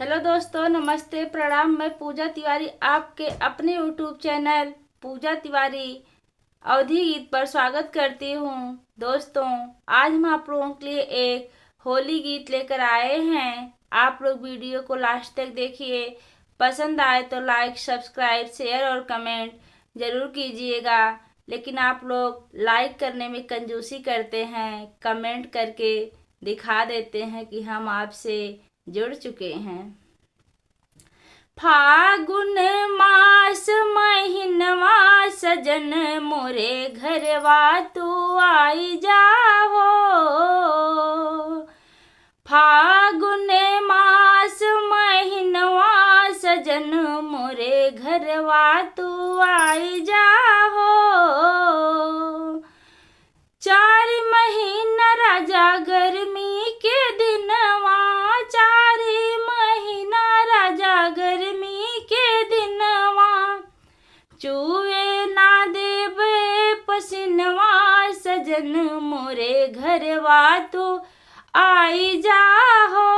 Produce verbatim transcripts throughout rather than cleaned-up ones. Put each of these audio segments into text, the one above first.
हेलो दोस्तों, नमस्ते, प्रणाम। मैं पूजा तिवारी आपके अपने YouTube चैनल पूजा तिवारी अवधी गीत पर स्वागत करती हूँ। दोस्तों, आज हम आप लोगों के लिए एक होली गीत लेकर आए हैं। आप लोग वीडियो को लास्ट तक देखिए, पसंद आए तो लाइक, सब्सक्राइब, शेयर और कमेंट ज़रूर कीजिएगा। लेकिन आप लोग लाइक करने में कंजूसी करते हैं, कमेंट करके दिखा देते हैं कि हम आपसे जुड़ चुके हैं। फागुन मास महीनवा सजन मोरे घरवा तू आई जाहो। फागुन मास महीनवा सजन मोरे घरवा तू आई जाहो। चार महीना राजा गर्मी के दिनवा, चार महीना राजा गर्मी के दिनवा, चुए ना देबे पसीनवा सजन मोरे घरवा तू आई जाहो।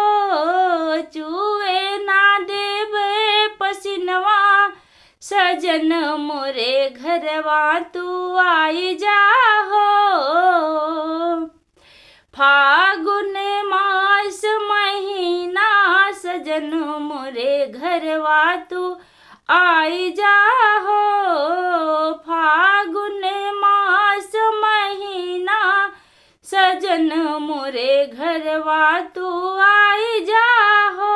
चुए ना देबे पसीनवा सजन मोरे घरवा तू आई जाहो। फागुन मास महीना सजन मोरे घरवा तू आई जाहो। फागुन मास महीना सजन मोरे घरवा तू आई जाहो।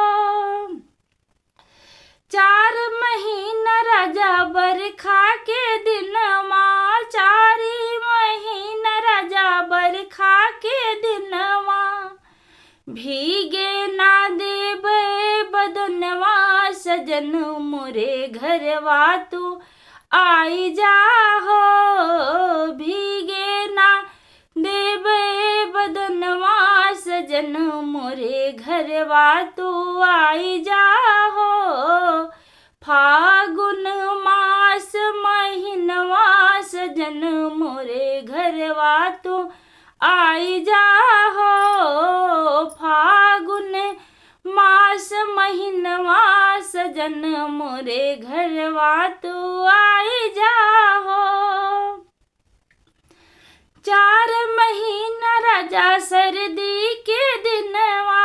चार महीना राजा बरखा के दिनवा, चार महीना राजा बरखा के दिनवा, भीगे ना देबे बदनवा सजन मोरे घरवा तू आई जाहो। भीगे ना देबे बदनवा सजन मोरे घरवा तू आई जाहो। फागुन मास महीनवा सजन मोरे घरवा तू आई जाहो। फागुन मास महीनवा सजन मोरे घरवा तू आई जाहो। चार महीना राजा सर्दी के दिनवा,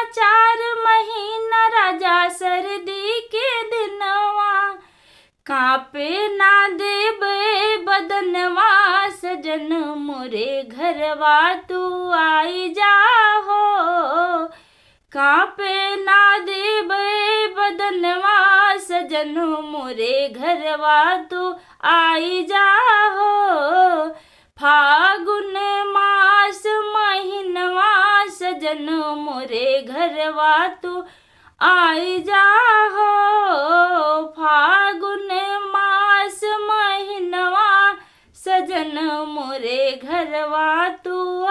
चार महीना राजा सर्दी के दिनवा, कांपे ना देबे बदनवा सजन मोरे घरवा तू आई जाहो। कांपे ना देबे बदनवा सजन मोरे घरवा तू आई जाहो। फागुन मास महीनवा सजन मोरे घरवा तू आई जाहो। फागुन मास महीनवा सजन मोरे घरवा तू